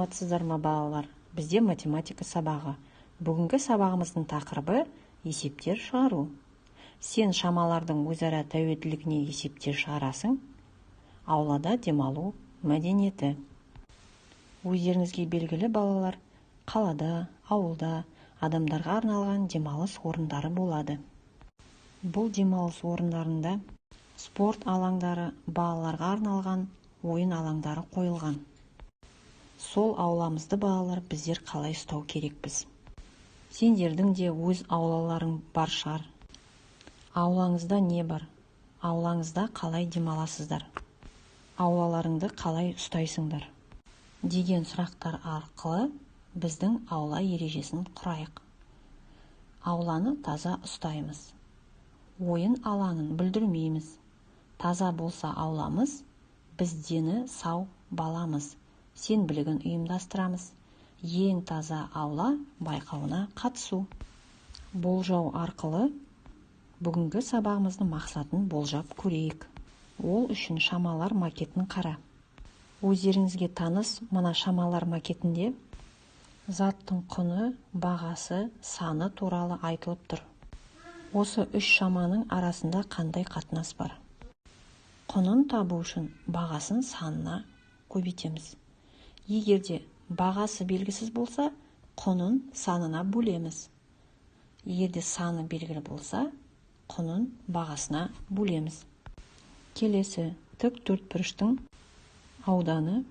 Саламатсыздар ма, балалар? Бізде математика сабағы. Бүгінгі сабағымыздың тақырыбы есептер шығару. Сен шамалардың өзара тәуелділігіне есептер шығарасың. Аулада демалу мәдениеті. Өздеріңізге белгілі, балалар, қалада, ауылда адамдарға арналған демалыс орындары болады. Бұл демалыс орындарында спорт алаңдары, балаларға арналған ойын алаңдары қойылған. Сол ауламызды, балалар, біздер қалай ұстау керекпіз? Сендердің де өз аулаларың бар шығар. Аулаңызда не бар? Аулаңызда қалай демаласыздар? Аулаларыңды қалай ұстайсыңдар? Деген сұрақтар арқылы біздің аула ережесін құрайық. Ауланы таза ұстаймыз. Ойын алаңын бүлдірмейміз. Таза болса ауламыз, біз дені сау баламыз. Сенбілігін ұйымдастырамыз. Ең таза аула байқауына қатысу. Болжау арқылы бүгінгі сабағымыздың мақсатын болжап көрейік. Ол үшін шамалар макетін қара. Өздеріңізге таныс мына шамалар макетінде заттың құны, бағасы, саны туралы айтылып тұр. Осы үш шаманың арасында қандай қатынас бар? Құнын табу үшін бағасын санына көбейтеміз. Егер де бағасы белгісіз болса, құнын санына бөлеміз. Егер де саны белгілі болса, құнын бағасына бөлеміз. Келесі тік төртбұрыштың ауданы,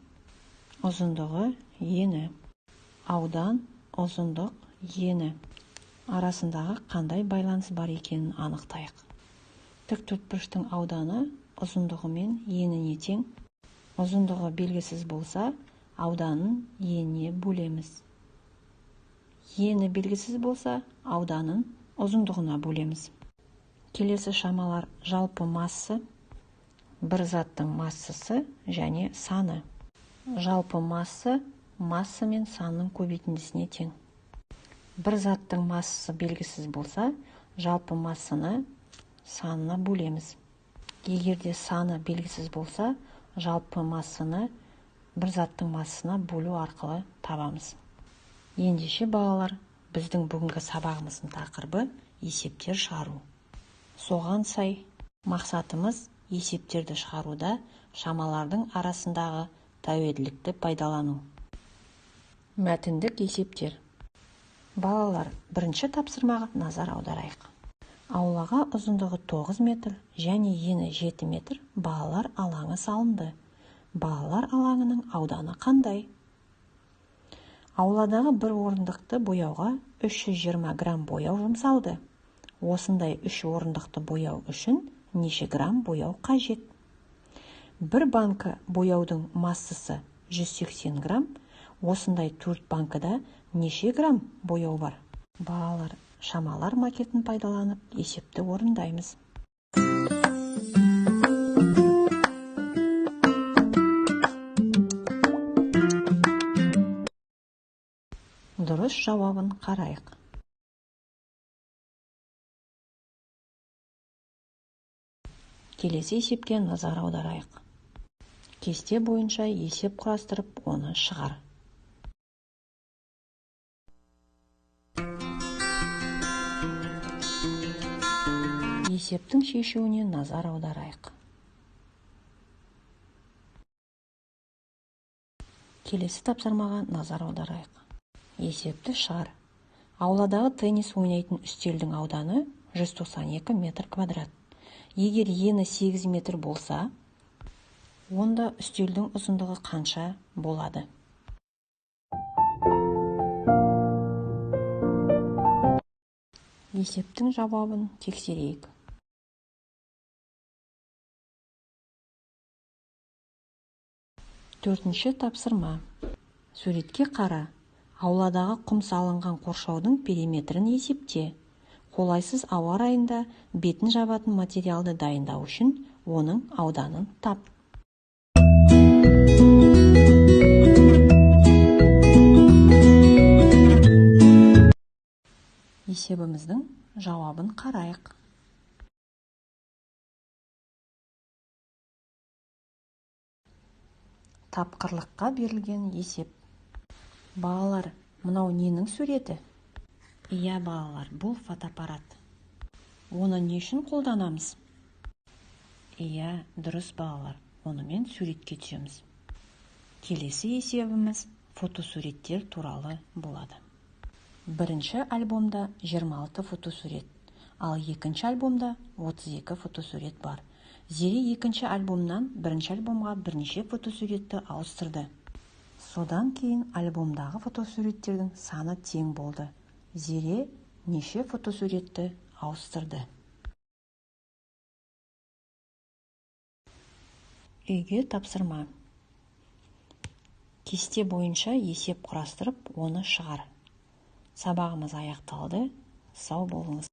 ұзындығы, ені. Аудан, ұзындық, ені арасындағы қандай байланыс бар екенін анықтайық. Тік төртбұрыштың ауданы ұзындығы мен еніне тең. Ұзындығы белгісіз болса, ауданын еніне бөлеміз. Ені белгісіз болса, ауданын ұзындығына бөлеміз. Келесі шамалар жалпы массы, бір заттың массасы және саны. Жалпы масса масса мен санның көбейтіндісіне тең. Бір заттың массасы белгісіз болса, жалпы массаны санына бөлеміз. Егер де саны белгісіз болса, жалпы массаны бір заттың массасына бөлу арқылы табамыз. Ендеше, балалар, біздің бүгінгі сабағымыздың тақырыбы есептер шығару. Соған сай мақсатымыз есептерді шығаруда шамалардың арасындағы тәуелділікті пайдалану. Мәтіндік есептер. Балалар, бірінші тапсырмаға назар аударайық. Аулаға ұзындығы 9 метр және ені 7 метр балалар алаңы салынды. Балалар алаңының ауданы қандай? Ауладағы бір орындықты бояуға 320 грамм бояу жұмсалды. Осындай 3 орындықты бояу үшін неше грамм бояу қажет? Бір банкі бояудың массасы 180 грамм, осындай 4 банкіда неше грамм бояу бар? Балалар, шамалар макетін пайдаланып есепті орындаймыз. Дұрыс жауабын қарайық. Келесі есепке назар аударайық. Кесте бойынша есеп құрастырып, оны шығар. Есептің шешуіне назар аударайық. Келесі тапсырмаға назар аударайық. Есепті шығар. Ауладағы теннис ойнайтын үстелдің ауданы 192 метр квадрат. Егер ені 8 метр болса, онда үстелдің ұзындығы қанша болады? Есептің жауабын тексерейік. Төртінші тапсырма. Суретке қара. Ауладағы құм салынған қоршаудың периметрін есепте. Қолайсыз ауа райында бетін жабатын материалды дайындау үшін оның ауданын тап. Есебіміздің жауабын қарайық. Тапқырлыққа берілген есеп. Балалар, мынау ненің суреті? Иә, балалар, бұл фотоаппарат. Оны не үшін қолданамыз? Иә, дұрыс, балалар, онымен суретке түсеміз. Келесі есебіміз фотосуреттер туралы болады. Бірінші альбомда 26 фотосурет, ал екінші альбомда 32 фотосурет бар. Зере екінші альбомнан бірінші альбомға бірнеше фотосуретті ауыстырды. Содан кейін альбомдағы фотосуреттердің саны тең болды. Зере неше фотосуретті ауыстырды? Үйге тапсырма. Кесте бойынша есеп құрастырып, оны шығар. Сабағымыз аяқталды. Сау болыңыз.